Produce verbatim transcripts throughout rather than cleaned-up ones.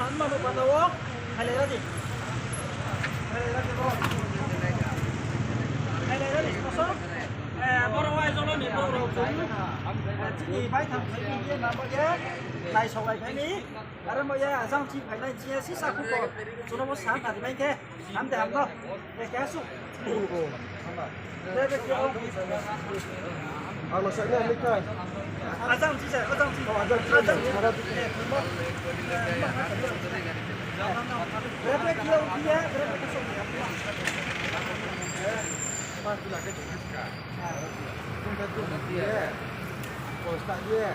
Ang mano pata wo, khailai ra di. Khailai ra di bo. Khailai ra di, koso. Eh, boro Aizawl ni boro rao chung. Eh, chini baithang phai ni ye nang bo ye. Naisaolai phai ni. Are bo ye, ajang chi phai nai chi ye, sisa khu ko. Chuno bo sa ta di bai khe. Ham de ham no. Eh, khe su. Ang no sa ni, ang ni kha. Ajang chi sa, ajang chi. Oh, ajang chi. Ajang chi. Ajang chi. Berapa kilo dia, berapa kosong dia? Mas tu lagi tu, mas ka. Tung ka tu ni ye. Kos ta ye.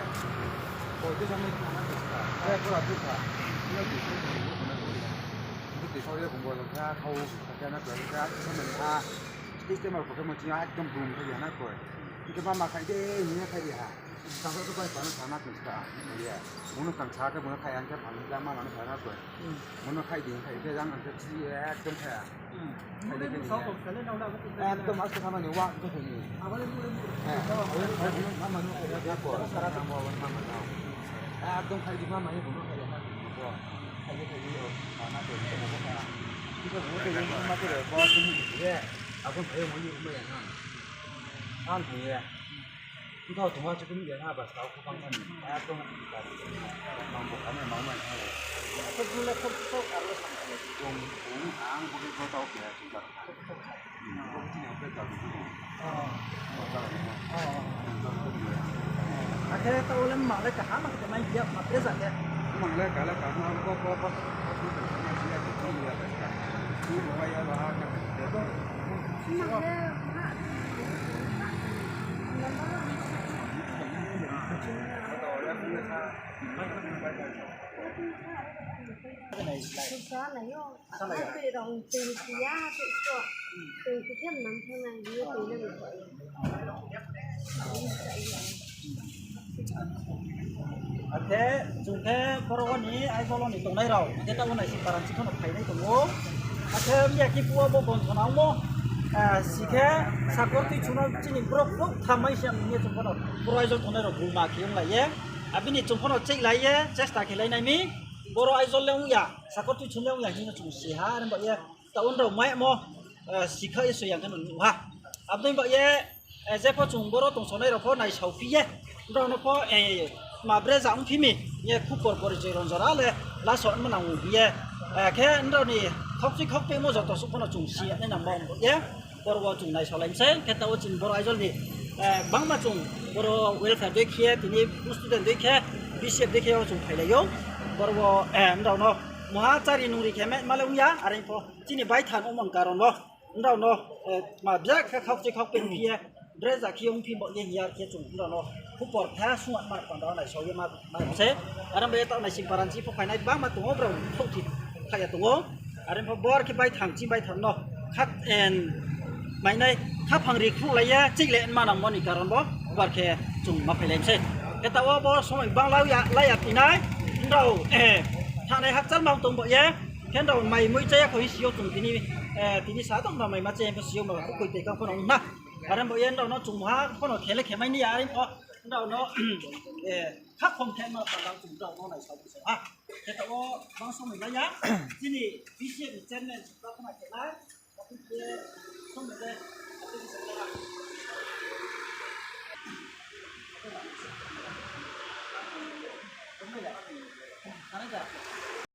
Kos tu sama ni ka na kos ka. Saya kau lagi ka. Ini tu tu tu tu na tu. Itu tu kau ye kau boleh ka, kau kerja na kerja, sama ni ha. Sistem apa kau macam ekdom belum kerja na kau. Itu mama kai de, ini kai dia. Tangsa tu pai pano sana tu sta. Iya. Bono tangsa khe bono khai ang khe phan jang ma mano sana tu. Bono khai di khai khe jang ang khe si ekdom khai. Khai di khai. Ekdom asto khamani wa to khai ni. Eh, ayo khai bono mama no khai ya ko sara tang wa mama no. Ekdom khai di mama ni bono khai ya na ko. Khai di khai di o sana tu. Kita bono khai di mama tu ko tu ni ye. Akon khai mo ni mo ya na. Ang khai ye. Engkau tongma chukun ya na bas tau khapang kami. Ayat tong. Mang bo kami mang mai. Apa gula kau kau karlo sampai. Tong tong ang bukit kau tau kira sumber. Bukit ni apa kau tu. Oh. Akhirnya tau lem mang le kaham kita main dia mak desa ke. Mang le kala kaham ko ko ko. Akhe chung khe boro wo ni Aizawl wo ni tongnai rao, akhe taoh wo naising paran si pho no phainai tong ou. Akhe miya khe phuh wo bo gonthona ongmo, ah, si khe sakor tui chuno chini brouh brouh thamai se ang ye chung pho no boro Aizawl tongnai rao buma khe onglai ye. Abini chung pho no check lai ye, chesta khe lai nai mi. Boro Aizawl le ong ya, sakor tui chuno le ong ya hing no chung si ha, are ba ye. Taoh wo nrao maimo, eh, sikha ye soi yang khe no nuh ha. Abo dei ba ye, eh, jepho chung boro tongsonai rao pho naisao phi ye. Nrao no pho, eh, ma bre ja ong phi mi, ye khupor porichoi ron jora le, laso nma nang ong phi ye. Eh, khe nrao ni khokchui khokpeimo joto suh pho no chung si ya nai nang ba ong bo ye. Boro wo chung naisaolai mi sei, khe taoh wo chini boro Aizawl ni, eh, bangma chung boro welfare dei khe, tini student dei khe, B C F dei khe wo chung phailai ou. Boro wo, eh, nrao no muha chari nungri khe ma le ong ya, are pho. Chini baithang ongmo ni karon wo, nrao no, eh, ma bjak khe khakchoi khakpeng phi ye, dress akhe ong phi bo ye hing ya khe chung nrao no khupor tha sung ma panda nai sao ye ma, ma se. Are bai ye taoh naising paran si pho phainai bangma tong ou, brao khouhthi kha ya tong ou. Are pho bor khe baithang, chini baithang no kha, en, mainai khaphang ri khruhlai ye chih le ma nangmo ni karon bo, bar khe chung ma phailai se. Khe taoh wo bo somoi bang lai ya, lai ya tinai, nrao, eh, thanai hakchal ma tong bo ye. Khe nrao mai mui chaya kho hing si yo chung tini, eh, tini sa tong nrao mai ma chaya kho si yo ma kho koi tei kang pho no na. Are bo ye nrao no chung ha pho no khe le khe mai ni ya, are pho nrao no, eh, khakhom khe ma tang chung nrao no naisao phi se ha. Khe taoh wo bang somoi lai ya, chini B C F ni chairman, ba pho na khe nai.